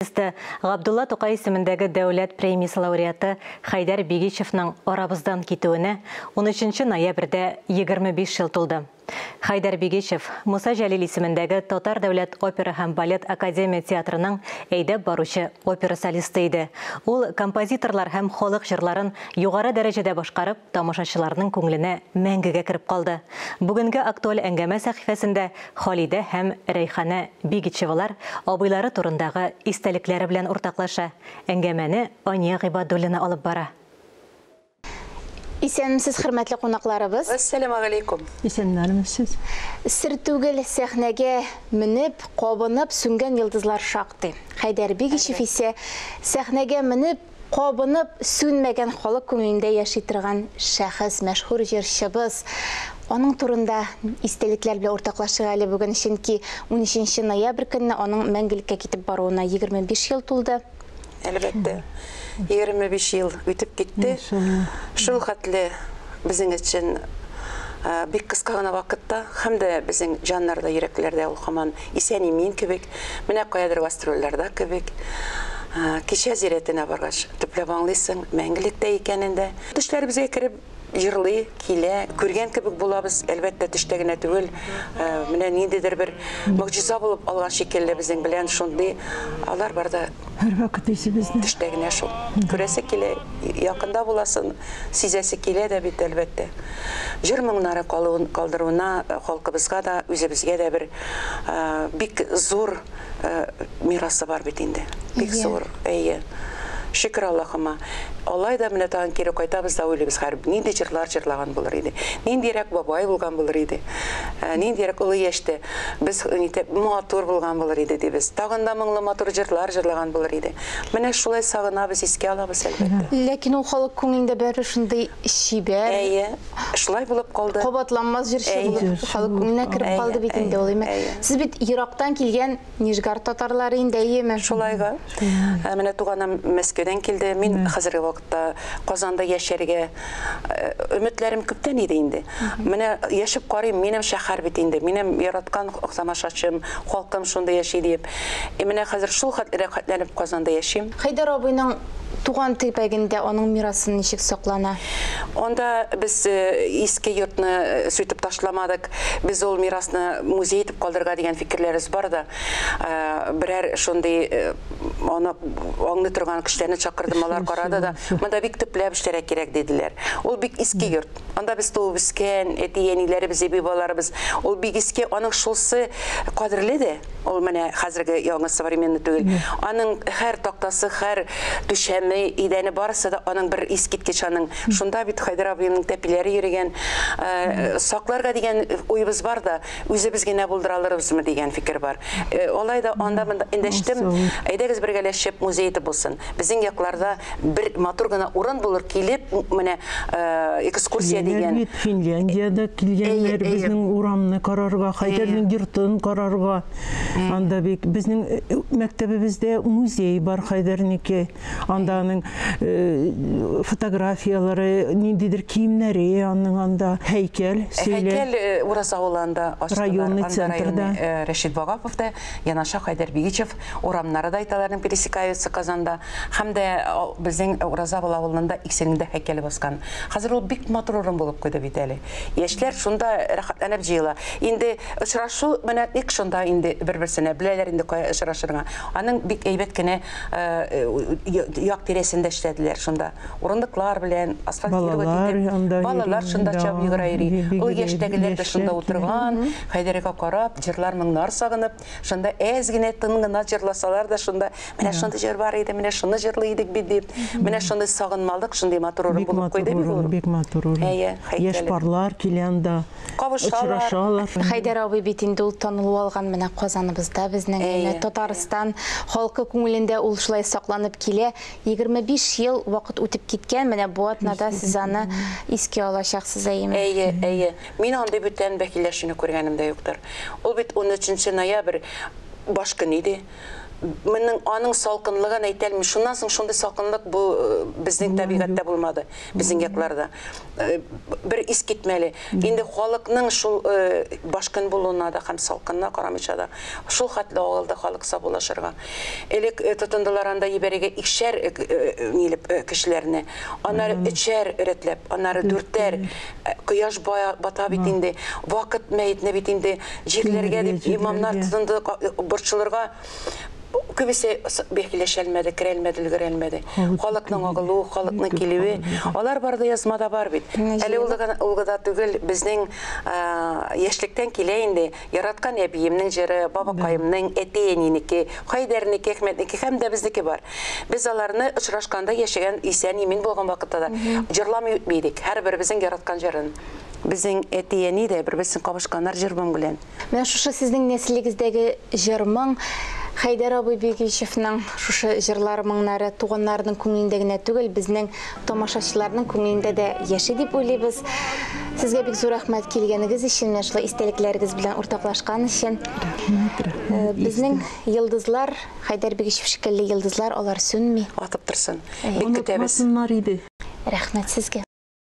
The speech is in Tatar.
Артисты, Габдулла Тукай исемендәге дәүләт премиясе лауреаты Хәйдәр Бигичевның арабыздан китүенә 13 ноябрьдә 25 ел тулды. Хәйдәр Бигичев Муса Җәлил исемендәге Татар дәүләт опера һәм балет академия театрының әйдәп баручы опера солисты иде. Ул композиторлар һәм халык җырларын югары дәрәҗәдә башкарып, тамашачыларның күңеленә мәңгегә кереп калды. Бүгенге актуаль әңгәмә сәхифәсендә Халидә һәм Рәйханә Бигичевалар абыйлары турындагы истәлекләре белән уртаклаша. Әңгәмәне Ания Гыйбадуллина алып бара. Исәнмесез, хөрмәтле кунакларыбыз. Әссәламегалейкум. Исәннәрмесез. Сер түгел, сәхнәгә менеп, кабынып сүнгән йолдызлар шактый. Хәйдәр Бигичев исә сәхнәгә менеп, кабынып сүнмәгән, халык күңелендә яши торган шәхес, мәшһүр җырчыбыз. Аның турында истәлекләр белән уртаклашыйк әле бүген, чөнки 13 ноябрь көнне аның мәңгелеккә китеп баруына 25 ел тулды. Әлбәттә, 25 ел үтеп китте. Шул хәтле безнең өчен бик кыска гына вакытта, һәм дә безнең җаннарда, йөрәкләрдә ул һаман исән-имин кебек, менә каядыр гастрольләрдә кебек. Кичә зиратына баргач, төпләп аңлыйсың, мәңгелектә икәнен дә. Төшләребезгә кереп җырлый, килә, күргән кебек булабыз, әлбәттә, төштә генә түгел, менә ниндидер бер могҗиза булып алган шикелле безнең белән шундый, алар бар да Һәрвакыт исебездә. Төштә генә шул. Күрәсе килә, якында буласын, сизәсе килә дә бит, әлбәттә. Җыр моңнары калуын, калдыруына халкыбызга да, үзебезгә дә бер бик зур мирасы бар бит инде. Бик зур, әйе. Шөкер Аллаһыма. Алай да менә тагын кире кайтабыз да уйлыйбыз, хәер, нинди җырлар җырлаган булыр иде. Ниндирәк бабай булган булыр иде. Ниндирәк олы яшьтә без нитеп матур булган булыр иде дибез. Тагын да моңлы матур җырлар җырлаган булыр иде. Менә шулай сагынабыз, искә алабыз, әлбәттә. Ләкин ул халык күңелендә бәрбер шундый чибәр. Әйе, шулай булып калды. Кабатланмас җырчы булып халык күңеленә кереп калды бит инде ул. Сез бит ерактан килгән Нижгар татарлары инде, әйеме? Шулайга. Менә туганым Мәскәүдән килде. Мин хәзерге вакытта Казанда яшәргә өметләрем күптән иде инде. Менә яшәп карыйм, минем шәһәр бит инде. Минем яраткан тамашачым, халкым шунда яши диеп. Менә хәзер шул хәтле рәхәтләнеп Казанда яшим. Хәйдәр абыйның туган төбәгендә аның мирасын ничек саклана? Анда без иске йортны сүтеп ташламадык. Без ул мирасны музей итеп калдырырга дигән фикерләребез бар да. Берәр шундый аны аңлый торган кешеләрне чакырдым, алар карады да, монда бик төпләп эшләргә кирәк диделәр. Ул бик иске йорт. Анда без туып үскән, әти-әниләребез, әби-бабаларыбыз. Ул бик иске, аның шулсы кадерле дә. Ул менә хәзерге яңа современный түгел. Аның һәр тактасы, һәр түшәме, идәне барысы да аның бер искиткеч аның. Шунда бит Хәйдәр абыйның тәпиләре йөрегән. Сакларга дигән уебыз бар да, үзебез генә булдыра алырбызмы дигән фикер бар. Алай да анда монда эндәштем. Әйдәгез бергәләшеп музей итеп булсын. Безнең якларда бер матур гына урын булыр, килеп менә экскурсия дигән. Финляндиядә килгәннәр безнең урамны карарга, Хәйдәрнең йортын карарга. Анда бик безнең мәктәбебездә музей бар Хәйдәрнеке. Анда аның фотографияләре, ниндидер киемнәре аның анда. Һәйкәл сөйлә. Һәйкәл Ураз авылында ачтылар. Районный центрда. Рәшит Вагапов та, янаша Хәйдәр Бигичев урамнары да әйтәләрнең пересекаются Казанда. Һәм дә безнең Ураз авылында икесенең дә һәйкәле баскан. Хәзер ул бик матур урын булып куйды бит әле. Яшьләр шунда рәхәтләнеп җыела. Инде очрашу менә ник шунда инде бер-берсенә беләләр инде кая очрашырга. Аның бик әйбәт кенә як тирәсендә эшләделәр шунда. Урындыклар белән асфальтировать итеп, балалар шунда чабып йөгерә йөри. Ул яшьтәгеләр дә шунда утырган, Хәйдәргә карап, җырлар моңнар сагынып, шунда әз генә тын гына җырласалар да шунда менә шундый җыр бар иде, менә шуны җырлый идек бит дип. Менә шундый сагынмалык, шундый матур урын булып куйды бит ул. Бик матур урын. Әйе, Яшь парлар килә анда. Кавышалар. Очрашалар. Хәйдәр абый бит инде ул танылу алган менә Казаныбызда безнең, менә Татарстан халкы күңелендә ул шулай сакланып килә. 25 ел вакыт үтеп киткән, менә бу атнада сез аны искә алачаксыз, әйеме? Әйе, әйе. Мин андый бүтән бәхилләшүне күргәнем дә юктыр. Ул бит 13 ноябрь баш көн иде. Моның аның салкынлыгын әйтә алмыйм. Шуннан соң шундый салкынлык бу безнең табигатьтә булмады, безнең якларда. Бер искитмәле. Инде халыкның шул баш көн булуына да һәм салкынына карамыйча да шул хәтле агылды халык саубуллашырга. Элек тотындылар анда җибәрергә икшәр нилеп кешеләрне, аннары өчәр рәтләп, аннары дүртәр. Кояш бата бит инде, вакыт мәетне бит инде җирләргә дип имамнар тотынды борчылырга. Күбесе бәхилләшәлмәде, керәлмәде, өлгерәлмәде. Халыкның агылуы, халыкның килүе, алар бар да язмада бар бит. Әле ул да түгел, безнең яшьлектән килә инде. Яраткан әбиемнең җыры, бабакаемның, әти-әнинеке, Хәйдәрнеке, Әхмәтнеке һәм дә безнеке бар. Без аларны очрашканда яшәгән, исән, имин булган вакытта да җырламый үтми идек. Һәрберебезнең яраткан җырын. Безнең әти-әни дә бер-берсен кавышканнар җыр-моң белән. Менә шушы сезнең нәселегездәге җыр-моң, Хәйдәр абый Бигичевның шушы җырлары, моңнары туганнарының күңелендә генә түгел, безнең тамашачыларның күңелендә дә яши дип уйлыйбыз. Сезгә бик зур рәхмәт килгәнегез өчен, менә шулай истәлекләрегез белән уртаклашкан өчен. Рәхмәт, рәхмәт. Безнең йолдызлар, Хәйдәр Бигичев шикелле йолдызлар, алар сүнми. Атып торсын. Бик көтәбез. Онытмасыннар иде. Рәхмәт сезгә.